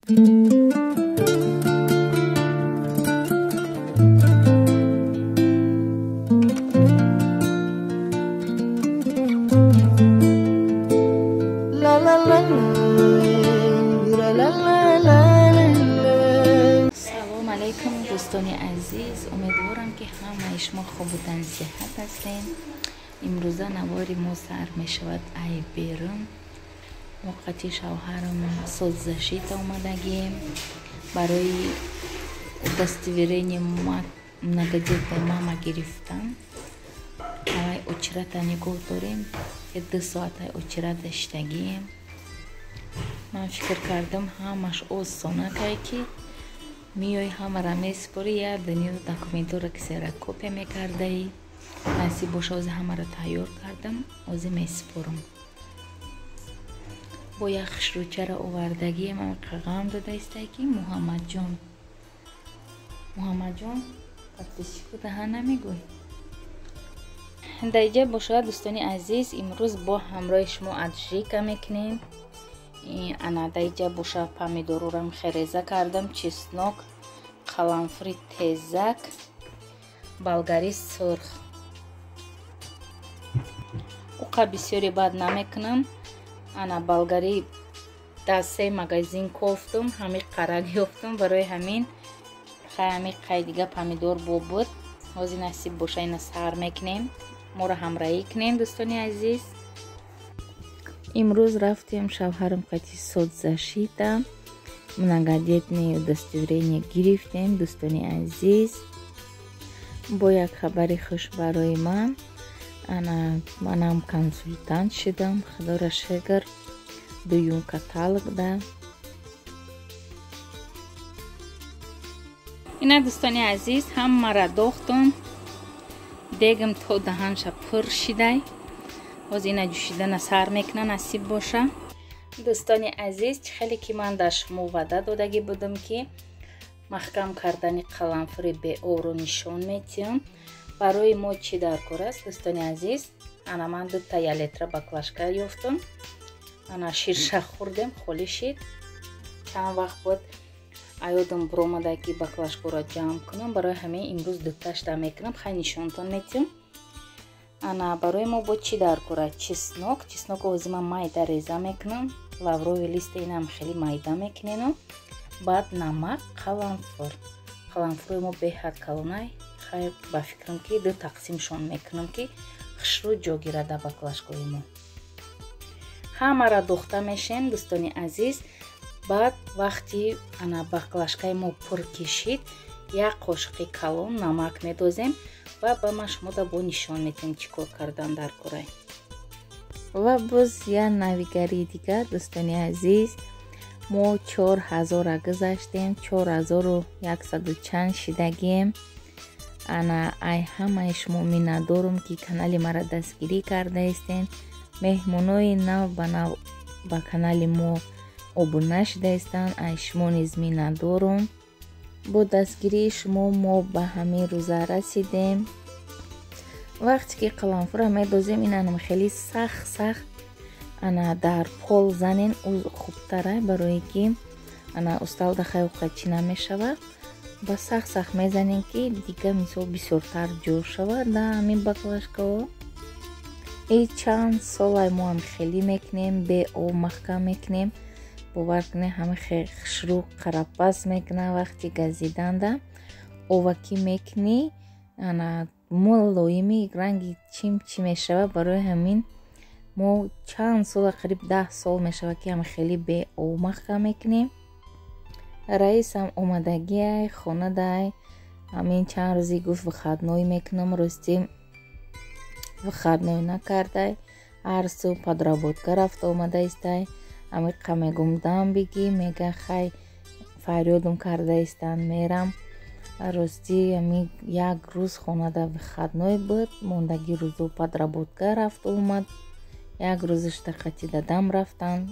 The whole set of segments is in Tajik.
Салом алейкум, дӯстони азиз. Умедворам, ки ҳамаи шумо хубу тансиҳат ҳастем. Имрӯза навори мо сар мешавад ай берун. Мо қати шавҳарам соцзащита омадагием барои удостоверение многодетной мама гирифтан. Авай очередь а нигоҳ дорем, 2 соатай очередь а шидагием. Ман фикр кардам, ҳамаш осонакай, ки меои, ҳамара месупорӣ, як дунё документҳоро ксерокопия мекардаӣ. Насиб боша, ози ҳамаро тайёр кардам, ози месупорам. Бо як хушрӯчаро овардагием, ғам дода истай, ки Муҳаммадҷон, Муҳаммадҷон, подписчику даҳа намегӯй. Дар иҷа бошад, дӯстони азиз, имрӯз бо ҳамроҳи шумо аджика мекунем. Ана, дар иҷа боша, помидорурам хереза кардам, чеснок, қаламфури тезак, болгари сурх. Уқа бисёре бад намекунам. Ана, болгари дар се магазин кофтум, ҳами қарак ёфтум. Барои ҳамин хай ҳами қай дига помидор бо буд. Ҳозир, насиб боша, ина сар мекунем. Моро ҳамроҳӣ кунем, дӯстони азиз. Имрӯз рафтем шавҳарам қати соцзащита, многодетное удостоверение гирифтем. Дӯстони азиз, бо як хабари хуш барои ман: ана, манам консултант шудам, худоро шукр, дуюм каталогда. Ина, дӯстони азиз, ҳамаро дохтум, дегам то даҳанша пур шидай. Ҳозир ина ҷӯшидана сар мекуна, насиб боша. Дӯстони азиз, чӣ хеле ки ман дар шумо ваъда додагӣ будам, ки маҳкам кардани қаламфури беобро нишон метиҳам. Барои мо чӣ дар кор аст, дӯстони азиз? Ана, ман дута ялетра баклажка ёфтам. Ана, ширша хӯрдем, холӣ шид. Чанд вақт буд, аёдам буромада, ки баклажкаро ҷамъ кунам. Барои ҳамин имрӯз дуташта мекунам, хай нишонтон метиҳам. Ана, барои мо бо чӣ дар кора? Чеснок. Чеснок ҳозир ман майда реза мекунам, лавровый лист а инам хеле майда мекунем, баъд намак, қаламфур. Қаламфури мо беҳад калонай. Хай, ба фикрам, ки ду тақсимшон мекунам, ки хушрӯ ҷо гирад дар баклажкаи мо. Ҳамаро дохта мешем, дӯстони азиз. Баъд вақти ана баклажкаи мо пур кишид, як қошиқи калон намак медозем ва ба ман шумода бо нишон медиҳем, чӣ кор кардан дар корай. Ва боз як навигарии дигар, дӯстони азиз: мо 4000-а гузаштем, 4100 чанд шидагием. Ана, ай ҳамаи шумо миннатдорум, ки канали маро дастгирӣ кардаистен. Меҳмонои нав ба нав ба канали мо обуна шудаистанд, ай шумо низ миннатдорум. Бо дастгирии шумо мо ба ҳамин рӯза расидем. Вақте ки қаламфура медозем, инанам хеле сахт сахт ана дар пол занен, ӯ хубтара, барое ки ана усталда хайоқа чӣ намешавад. Ба сахт сахт мезанем, ки дига мисол бисёртар ҷо шавад дар ҳамин баклажкаҳо. И чанд солай мо ҳам хеле мекунем, беоб маҳкам мекунем. Бовар кунед, ҳама хушрӯ қарапас мекунад. Вақти газиданда овакӣ мекунӣ, ана мулоими ранги чим чӣ мешавад. Барои ҳамин мо чанд сола, қариб 10 сол мешавад, ки ҳама хеле беоб маҳкам мекунем. Раисам омадагиай, хонадай. Ҳамин чанд рӯзи гуфт, выходной мекунам. Ростӣ, выходной накардай, ҳар субҳ подработка рафта омада истай. Амиқа мегум, дам бигӣ, мега, хай, фарёдум карда истанд, мерам. Ростӣ, ами як рӯз хонада выходной буд, мондагӣ рӯзо подработка рафта омад. Як рӯзаш тақати дадам рафтанд.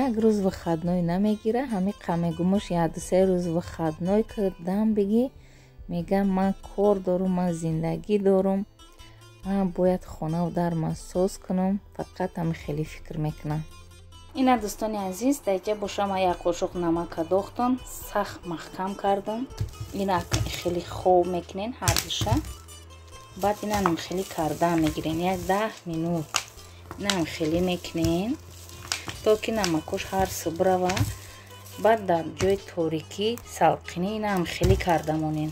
Як рӯз выходной намегира. Ҳамиқа мегумуш, 1-3 рӯз выходной дам бигӣ, мегам, ман кор дорум, ман зиндагӣ дорум, ман бояд хонаву дарма соз кунам. Фақат ҳами хеле фикр мекунам. Ина дӯстони азиз, даиҷа боша ма як қошуқ намака дохтам, сахт маҳкам кардам. Ина хеле хоб мекунен ҳардуша. Баъд инам хеле карда мегирен, як 10 минут инам хеле мекунен, то ки намакош ҳар субрава. Баъд дар ҷои торикӣ салқинӣ инам хеле карда монен,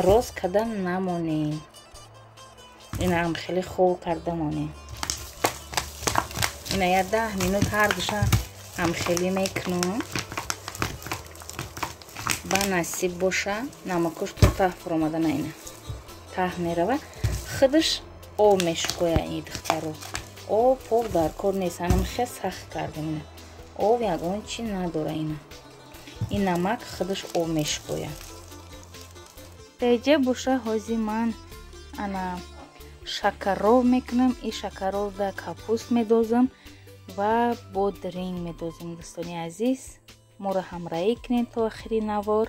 рост карда намонен, инам хеле хоб карда монен. Ина я 10 минут ҳардуша ҳам хеле мекунам. Ба насиб боша намакош то таҳ фуромадана, ина таҳ мерава, худаш об мешукоя. И духтаро, об пок дар кор нест, анам хел сахт кардем. Ина об ягон чи надора, ина ин намак худаш об мешукоя. Деҷа боша ҳози ман ана шакаров мекунам. И шакаров да капуст медозам ва бодринг медозам. Дӯстони азиз, моро ҳамроҳӣ кунед то охири навор.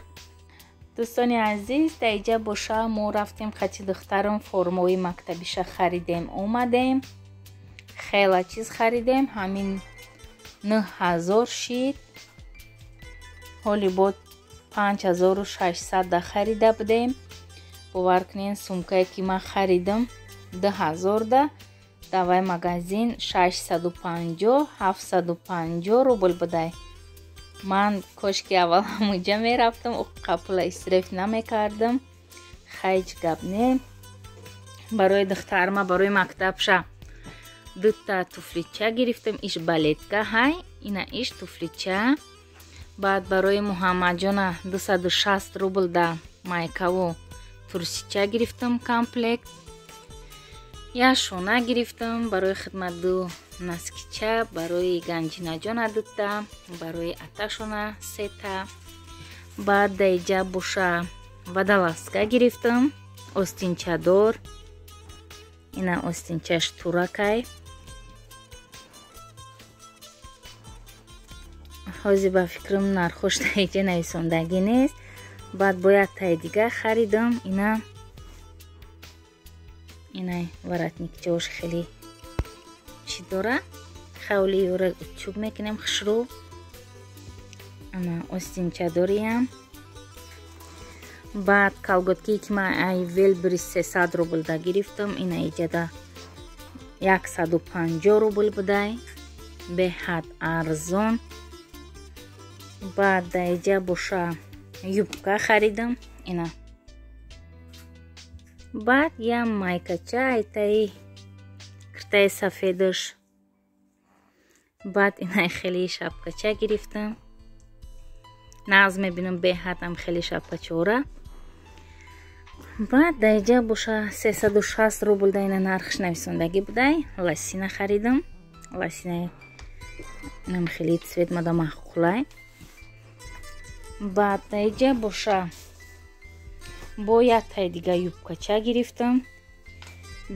Дӯстони азиз, даиҷа боша мо рафтем қати духтарам формаи мактабиша харидем, омадем, хела чиз харидем, ҳамин 9000 шид. Ҳоли бод 5600 да харида будем. Бовар кунед, сумкае ки ман харидам 2000 да, давай магазин 650 750 рубл будай. Ман кошки аввал ҳамуҷа мерафтам, қапула исроф намекардам. Хайч гап не. Барои духтарма, барои мактабша дута туфлича гирифтам. Иш балетка ҳай, ина иш туфлича. Баъд барои Муҳаммадҷона 260 рубл да майкаву турсича гирифтам комплект. Я шона гирифтам барои хидмат, ду наскича, барои Ганҷинаҷона дута, барои аташона сета. Баъд даиҷа боша водолазка гирифтам, остинчадор. Ина остинчаш туракай. Ҳозир ба фикрам нархош даиҷа нависондагӣ нест. Баъд бояд таи дига харидам. Ина инай воротникчаош хеле чӣ дора, хавли ёра чӯб мекунем хушрӯ. Ана остинчадориям. Баъд колготкие ки ман ай Wildberries 300 рубл да гирифтам, ина иҷада 150 рубл будай, беҳад арзон. Баъд даиҷа боша юбка харидам, ина. Баъд я майкача айтаи киртаи сафедаш. Баъд инай хеле шапкача гирифтам, нағз мебинам беҳадам хеле шапкачора. Баъд даиҷа боша 360 рубл да, ина нархш нависондагӣ будай. Лосина харидам, лосина инам хеле цвет мада маъқулай. Баъд даиҷа боша бо як таи дига юбкача гирифтам,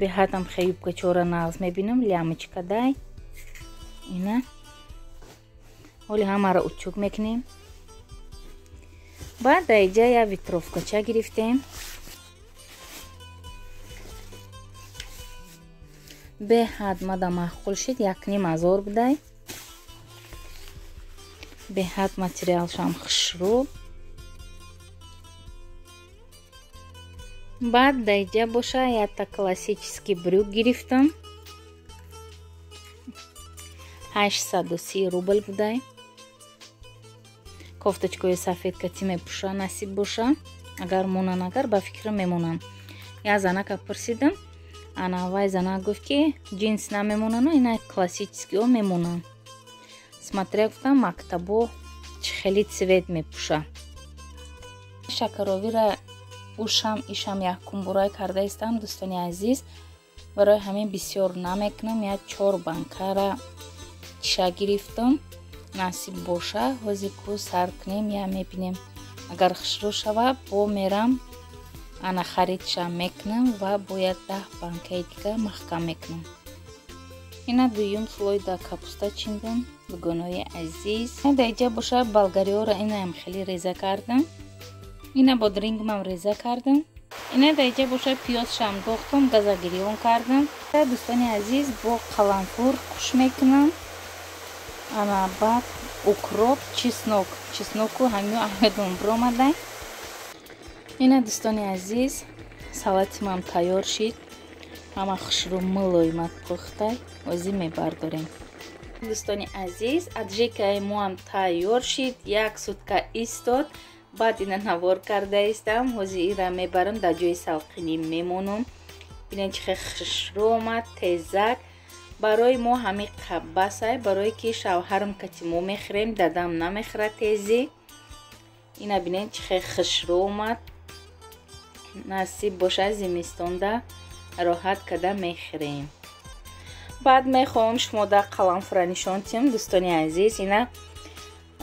беҳадам хе юбкачора нағз мебинам, лямочка дай. Ина ҳоли ҳамаро утюг мекунем. Баъд даиҷа як ветровкача гирифтем, беҳад мада маъқул шид, 1500 будай, беҳад материалшам хушрӯ. Баъд даиҷа боша якта классический брюк гирифтам, 830 рубл будай. Кофточкаи сафед кати мепӯша, насиб боша. Агар монан, агар ба фикрам мемонам. Я занака пурсидам, ана вай занак гуфт ки ҷинс намемонану ина классическио мемонам. Смотря гуфтам мактабо чӣ хели цвет мепӯша. Шакаровира ушам ишам яккумбурай карда истам, дӯстони азиз. Барои ҳамин бисёр намекунам, як 4 банкара чиша гирифтам. Насиб боша ҳози ку сар кунем, я мебинем. Агар хушрӯ шава, бо мерам ана харидша мекунам ва бояд 10 банкаи дига маҳкам мекунам. Ина дуюм слой да капуста чиндам, дугонои азиз. Даиҷа боша болгариёра инаам хеле реза кардам. Ина бодрингмам реза кардам. Ина даиҷа боша пиёзшам дохтам, газагирён кардам. Дӯстони азиз, бо қаламфур қуш мекунам. Ана баъд укроп, чеснок, чесноку ҳамиё аҳмедон биромадай. Ина, дӯстони азиз, салати ман тайёр шид, ҳама хушрӯ мулоимат пухтай. Озӣ мебардорем. Дӯстони азиз, аджикаи моам тайёр шид, як сутка истод. Баъд ина навор карда истам. Ҳозир ира мебарам, дар ҷои салқинӣ мемонам. Бинед, чӣ хел хушрӯ омад, тезак. Барои мо ҳами басай, барое ки шавҳарам кати мо мехӯрем, дадам намехӯрад тезӣ. Ина бинед, чӣ хел хушрӯ омад. Насиб бошад, зимистонда роҳат када мехӯрем. Баъд мехоҳам шумо дар қаламфура нишон диҳам, дӯстони азиз. Ина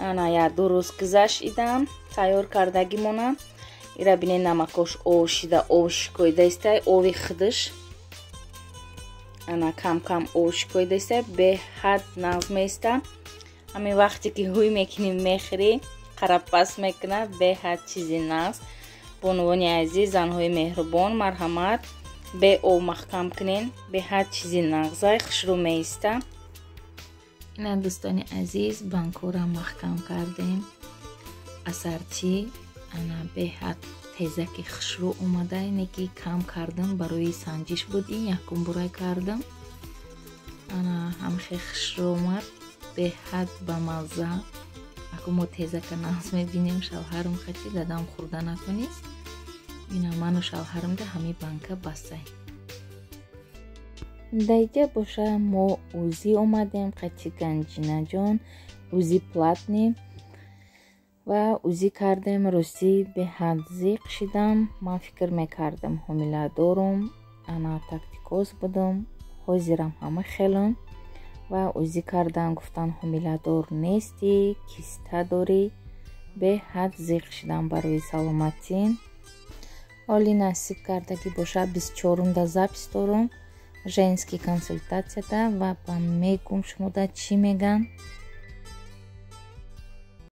ана як ду рӯз гузашт, идам тайёр кардагимона. Ира бинед, намакош ов шида, ов шикоида истай, ови худаш ана кам кам ов шикоида истай, беҳад нағз меиста. Ҳамин вақте ки ҳуй мекунӣ, мехӯрӣ, қарапас мекунад, беҳад чизи нағз. Бонувони азиз, занҳои меҳрубон, марҳамат, бе ов маҳкам кунен, беҳад чизи нағзай, хушрӯ меиста. Ина, дӯстони азиз, банкора маҳкам кардем. Ассорти ана беҳад тезаки хушрӯ омада. Ине ки кам кардам, барои санҷиш буд, ин якум бурай кардам. Ана ҳамхе хушрӯ омад, беҳад бамазза. Аку мо тезака нағз мебинем, шавҳарам хати, дадам хӯрда натонист. Ина ману шавҳарамда ҳами банка басай. Даиҷа боша мо УЗИ омадем қати Ганҷинаҷон, УЗИ платный, ва УЗИ кардем. Ростӣ, беҳад зиқ шидам. Ман фикр мекардам, ҳомила дорум, ана токсикоз будам, ҳозирам ҳама хелам. Ва УЗИ кардан, гуфтан, ҳомиладор нестӣ, киста дорӣ. Беҳад зиқ шидам барои саломатӣ. Ҳоли насиб кардагӣ боша, 24-умда запись дорум женский консультатсияда ва ба мегум шумода чӣ меган.